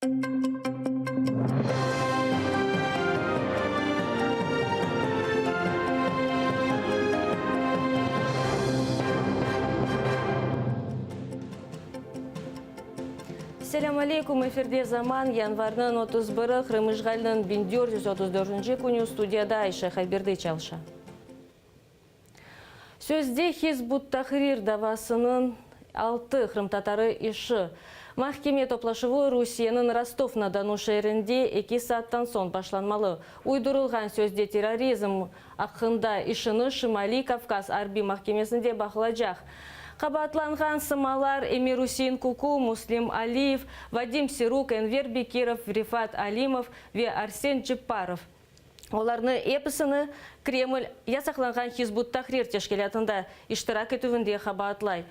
Selâm aleyküm, efirde Zaman, yanvarnıñ 31-i, Qırım işğaliniñ 1434-nci künü, studiyada Ayşe Hayberdi çalışa. Sözde Hizb ut-Tahrir davasınıñ altı qırımtatarı işi. Mahkeme toplaşuvı Rusiyeniñ Rostov-na-Donu şeerinde eki saattan soñ başlanmalı. Uydurılğan sözde terrorizm aqqında işini Şimaliy Kavkaz arbiy mahkemesinde baqılacaq. Qabaatlanğan sımalar Emir-Üsein Kuku, Müslim Aliyev, Vadim Siruk, Enver Bekirov, Refat Alimov ve Arsen Cepparov. Olarnı episini Kreml yasaqlanğan Hizb ut-Tahrir teşkilâtında iştirak etüvinde qabaatlay.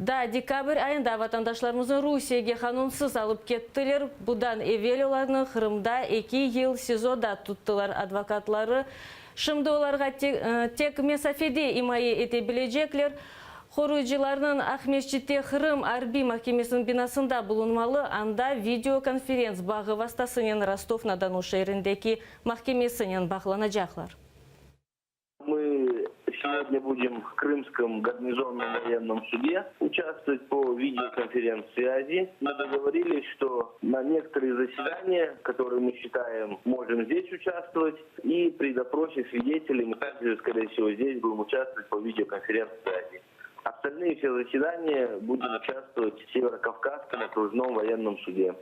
Daa dekabr ayında vatandaşlarımıznı Rusiyege qanunsız alıp kettiler, budan evel olarnı Qırımda eki yıl SİZOda tuttılar, advokatları şimdi olarğa tek mesafede imaye ete bilecekler, Qoruyıcılarnıñ Aqmescitte Qırım arbiy mahkemesiniñ binasında bulunmalı, anda video konferents bağı vastasınen Rostov-na-Donu şeerindeki mahkemesinen bağlanacaqlar. Мы сегодня будем в Крымском гарнизонном военном суде участвовать по видеоконференц-связи. Мы договорились, что на некоторые заседания, которые мы считаем, можем здесь участвовать, и при допросе свидетелей мы также, скорее всего, здесь будем участвовать по видеоконференц-связи. Остальные все заседания будем участвовать в Северокавказском окружном военном суде.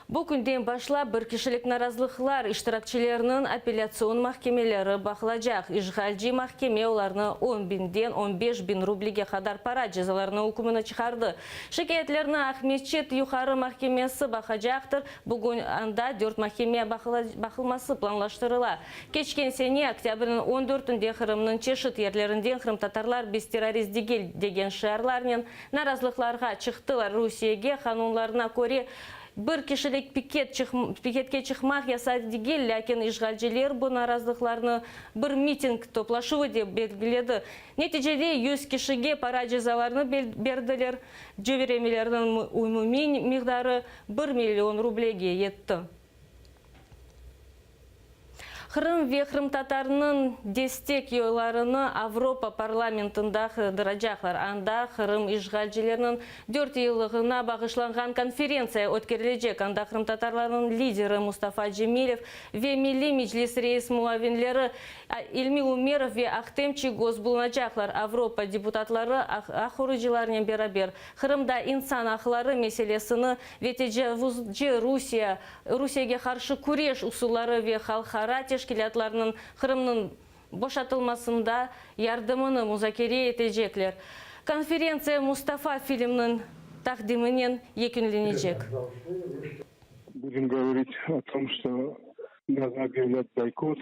Bu künden başlap bir kişilik narazılıqlar iştirakçileriniñ apellâtsion mahkemeleri baqılacaq. İşğalci mahkeme olarnı on biñden 15 biñ rublege qadar para cezalarına ükmüni çıqardı. Şikâyetlerni Aqmescit Yuqarı mahkemesi baqacaqtır. Bugün anda dört mahkeme baqılması planlaştırıla. Keçken sene oktâbrniñ 14-ünde Qırımnıñ çeşit yerlerinden qırımtatarlar biz terrorist degil degen şiarlarnen narazılıqlarğa çıqtılar. Rusiyege qanunlarına köre bir kişilik piket piketke çıqmaq yasaq degil, lâkin işğalciler bu narazılıqlarnı bir miting toplaşuvı dep belgiledi. Neticede 100 kişige para cezalarını berdiler, cöremelerniñ umumiy miqdarı bir million rublege yetti. Qırım ve qırımtatarnıñ destek yoylarını Avropa parlamentında qıdıracaqlar. Anda Qırım işğalcileriniñ dört yıllığına bağışlanğan konferentsiya ötkerilecek. Anda qırımtatarlarnıñ lideri Mustafa Cemilev ve Milliy Meclis reis muavinleri İlmi Umerov ve Ahtem Çiygoz bulunacaqlar. Avropa deputatları aq qoruyıcılarnen beraber Qırımda insan aqları meselesini ve tecavuzcı Rusiye, Rusiyege qarşı küreş usulları ve halqara teşkilâtlarnıñ Qırımnıñ boşatılmasında yardımını muzakere etecekler. Konferentsiya Mustafa filmniñ taqdiminen yekünlenecek. Будем говорить о том, что надо объявлять бойкот,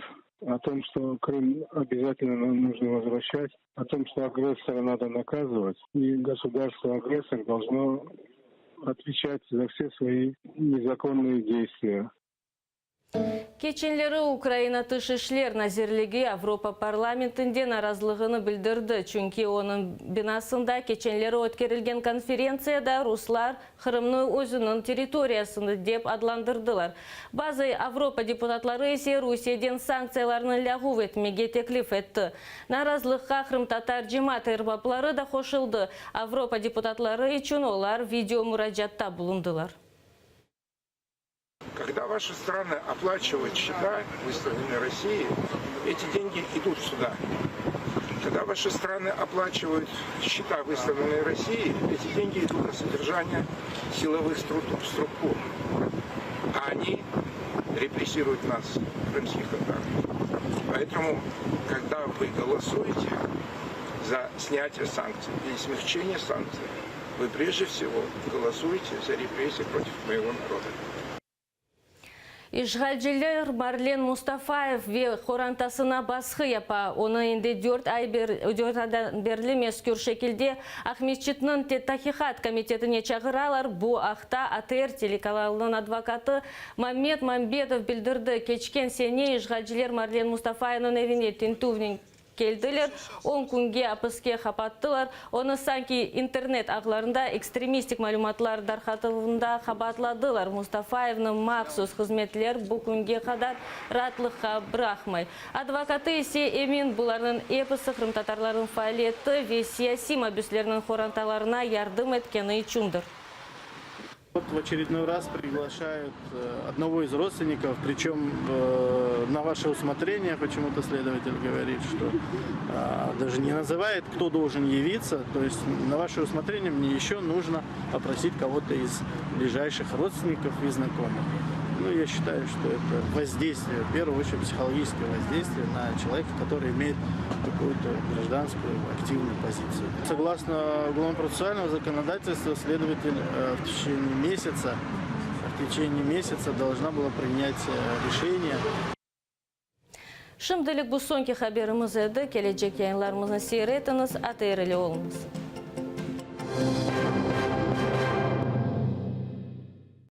о том, что Крым обязательно нам нужно возвращать, о том, что агрессора надо наказывать, и государство-агрессор должно отвечать за все свои незаконные действия. Keçenleri Ukraina Tış işler nazirligi Avropa parlamentinde narazılığını bildirdi, çünki onıñ binasında keçenleri ötkerilgen konferentsiyada ruslar Qırımnı özüniñ territoriyasını dep adlandırdılar. Bazı Avropa deputatları ise Rusiyeden sanktsiyalarnı lâğuv etmege teklif etti. Narazılıqqa qırımtatar cemaat erbapları da qoşuldı. Avropa deputatları içün olar video muracaatta bulundılar. Когда ваши страны оплачивают счета, выставленные России, эти деньги идут сюда. Когда ваши страны оплачивают счета, выставленные России, эти деньги идут на содержание силовых структур. А они репрессируют нас, крымских татар. Поэтому, когда вы голосуете за снятие санкций или смягчение санкций, вы прежде всего голосуете за репрессии против моего народа. İşğalciler Marlen Mustafayev ve qorantasına basqı yapa. Onı endi dört ay dört aydan berli mezkür şekilde Aqmescitniñ Taqiqat komitetine çağıralar. Bu aqta ATR telekanalınıñ advokatı Mammet Mambetov bildirdi. Keçken sene işğalciler Marlen Mustafayevniñ evine tintüvnen. keldiler, on künge apiske qapattılar. Onı sanki internet ağlarında ekstremistik malümatlar darqatuvında qabaatladılar. Mustafayevni mahsus hızmetler bu künge qadar raatlıqqa bıraqmay. Advokatı ise emin, bularnıñ episi qırımtatarlarnıñ faaliyeti ve siyasiy mabüslerniñ qorantalarına yardım etkeni içündir. Vot v ocherednoy raz priglaşayut odnogo iz rodstvennikov, pričem na vaše usmotrenie, počemu-to sledovatel govorit, çto daje ne nazıvaet, kto dolžen yavitsya, to est na vaše usmotrenie mne eşço nujno oprosit kogo-to iz bližayşih rodstvennikov i znakomıh. Nu, ya şçitayu, çto eto vozdeystviye, v pervuyu oçeredь psihologiçeskoye vozdeystviye na çeloveka, kotoryy imeet kakuyu-to grajdanskuyu aktivnuyu pozitsiyu. Soglasno ugolovno-protsessualnogo zakonodatelstva, sledovatel v teçeniye mesyaca, v teçeniye mesyaca dolžna byla prinyat reşeniye. Şimdilik bu soñki haberimiz edi. Kelecek yayınlarımıznı seyir etiñiz, ATR ile oluñız.